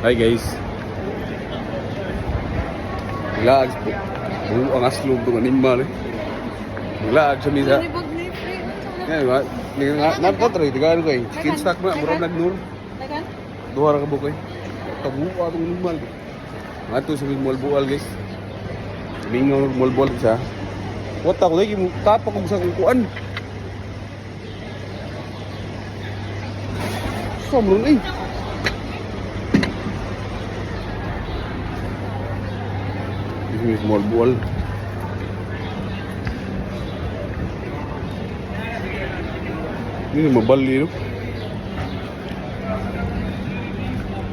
Hi guys. Laag po. Buo ang aslog itong animal eh. Laag sa misa. Libog ni pre. Nga, ba? Nga, nagpatry. Tigaan ko eh. Chicken stock na. Murag nagnur. Tagan? Duha ra ka bukoy. Tabuo atong animal. Nga to sa mulbual, guys. Mingaw mulbual sa. What ako lagi mo tapak og sa kuan. Somron eh. This is mulbual. Ini mabali no.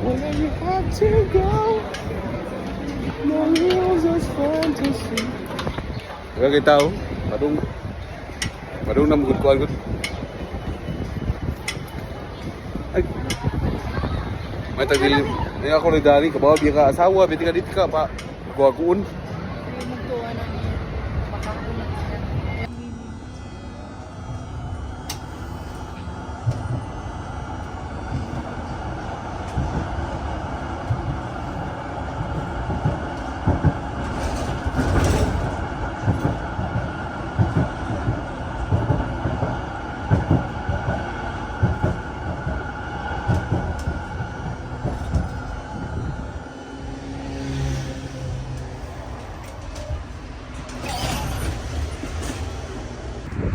Where you had to go, no was just fantasy. Kaya kita oh, padung padung na mugud kuan gud. Ay. May tagil. Ay ako ni Dani, kabaw biya ka asawa, biti ka dito ka pa guwaguon. Mugtuwa na ni baka kuna siya.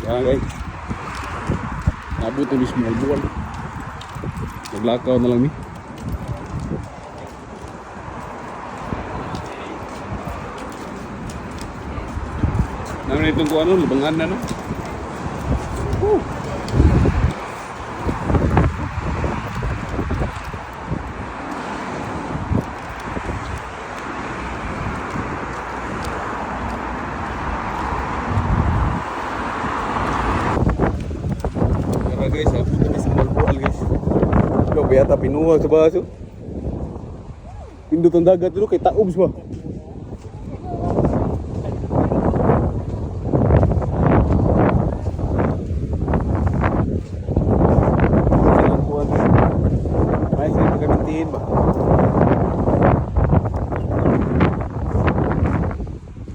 Yan guys. Nabot na mismo ang buwan. Naglakaw na lang mi. Namin itong kung ano, lubangan na no? Woo! Tara guys, abot na mismo ang buwan guys. Ikaw, yata pinuha sa baso. Pindot ang dagat dito kay taobs ba? May sa pagkamintihin ba?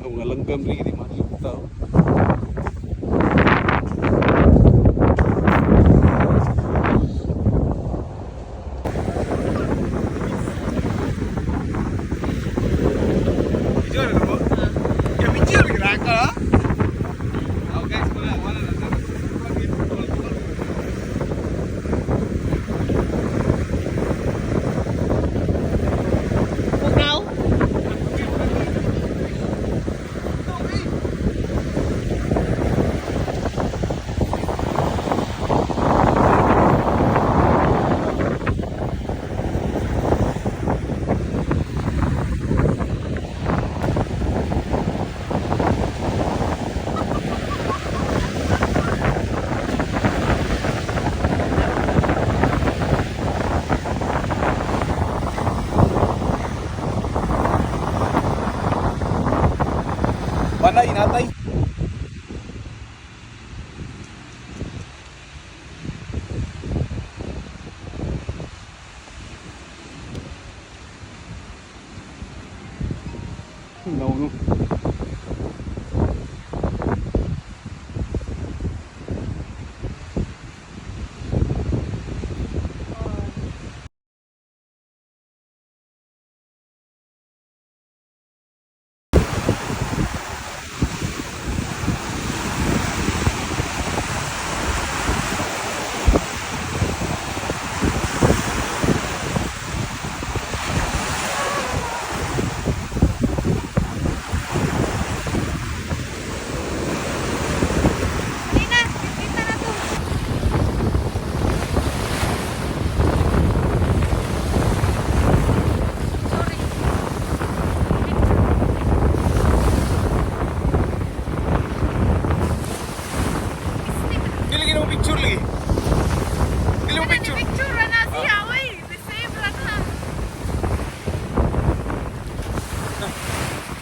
Ang mga langgam rin, hindi mahal tao. Picture mo? Ya picture kira ka. Oh guys, wala wala na. Bugaw? Panay natay. No, no. Nina, kita na to. Sorry. Dili mo picture lagi. Dili mo picture. Picture na siya, oy. The same ra na.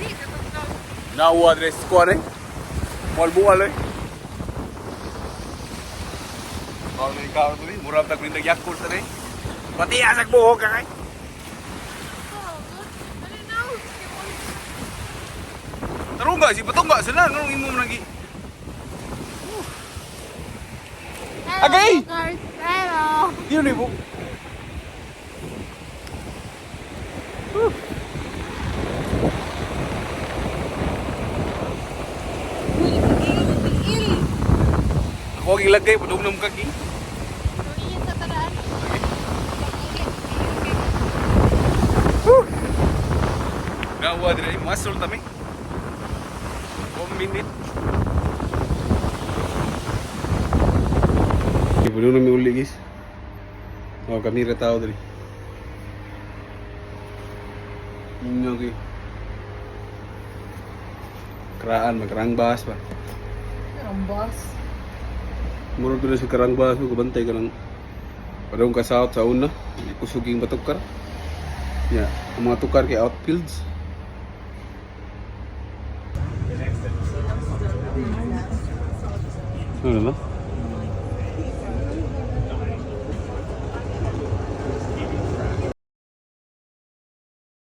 Di, katugtog. Nawa dress ko eh. Mual-bual eh. Kalau ni kau tu ni, murah tak minta Yakult tadi. Pati asak buhok ka kay. Patungga si patungga sila nganong imo man lagi. Hello, Agay! Cars. Hello. Yun ni bu. Uy, tiil, tiil. Ako ang ilagay padung nam kagi. Uy, sa taraan. Nawa dire muscle tami. 1 minute. Ibulo na mi uli, guys. Oh, kami ra tao diri. Inyo kay. Karaan magrang bas ba. Ang boss. Murag na sa karang bas mo kabantay ka lang. Padung ka south sa una, kusuging batukar. Ya, ang mga tukar kay outfields. Ano na?